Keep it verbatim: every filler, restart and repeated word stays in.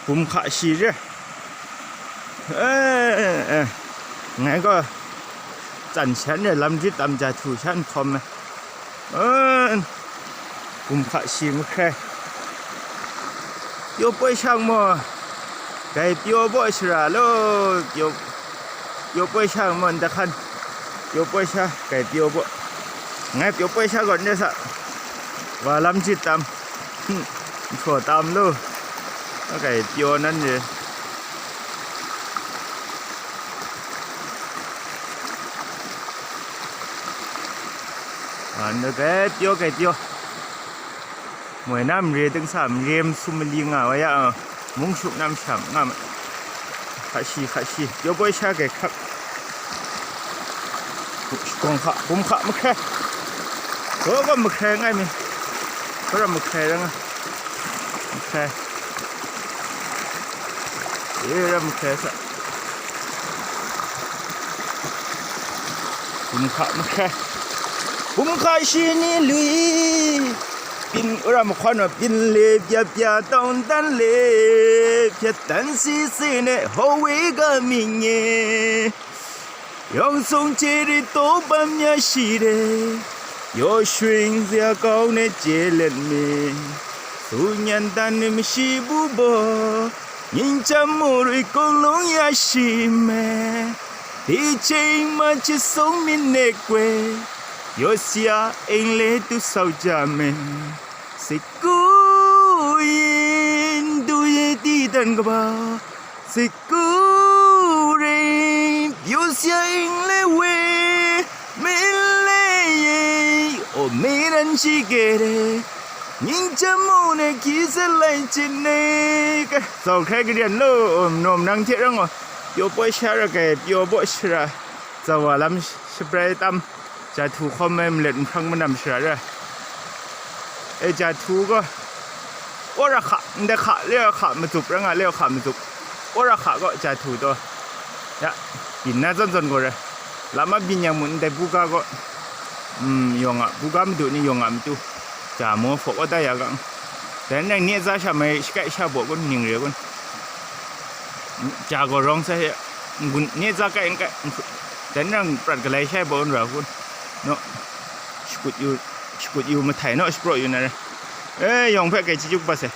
Bum hka shi re. Eh, eh, eh. Ngai gaw tsan shan re, lam rit tam ja htu shan hkawm me. Eh, bum hka shi mahkrai. Pyaw poi shang maw? Gai pyaw baw shara lo. Pyaw, pyaw poi shang maw, nda hkan? Pyaw poi sha, gai pyaw baw. Ngai pyaw poi sha gaw ne sa. Wa lam jit tam. Hmm. Nhthaw tam lo. Gai pyaw nan re. Wa, nda gai pyaw, gai pyaw. Moi na mare dingsa, mare masum mali nga wa ya, mung shup na masham nga ma. Hka shi, hka shi, pyaw poi sha gai hkrak. Shagawng hka, bum hka mahkrai. Gaw gaw mahkrai ngai mi. Gaw ram mahkrai ra nga. Mahkrai. E ram mahkrai sa. Bum hka mahkrai. Bum hka shi ni lui. Pin, ura mahkawn wa, pin le pya pya, tawng dan le pya dan si si ne, ho we ga mi nye. Yawng sung chye rit taw bam ya shi de, yaw shwing zia kau ne chye let mi, su nyan dan ni mashi bu baw, nying chyam mu rui kung lung ya shi me, di ching ma chi sung min ne kwe, yaw sia eng le tu sau ja me, siku yin du ye di dan kaba, siku ring, pyu sia ing le we, min le ye, o mi ran shi ge re, nying chyam mu ne hkyi se lai chin ne, ka, zau hkrai karen lo, o, nawm nang hte rang o, pyaw poi sha ra gai, pyaw baw shara, zawa lam shabrai tam, ja htu hkawm ai malet nhprang manam shara ra. E, ja htu gaw, wora hka, ndai hka, le hka matsup, ra nga le hka matsup, wora hka gaw ja htu taw, ya, byin na zawn zawn gaw rai, lam a byin yang mung ndai buga gaw, mm, yawng a, buga madu ni yawng a matu, ja maw hpaw kau da ya gang, dai nang ne za sha mai shakai sha baw kun, ning re kun, ja gaw rawng sai, ngun ne za kai n kai, dai nang prat galai shai baw kun ra kun, no, shakut yu, shakut yu mahtai naw shapraw yu na re. E, yawng hpe kai chyeju kaba sai.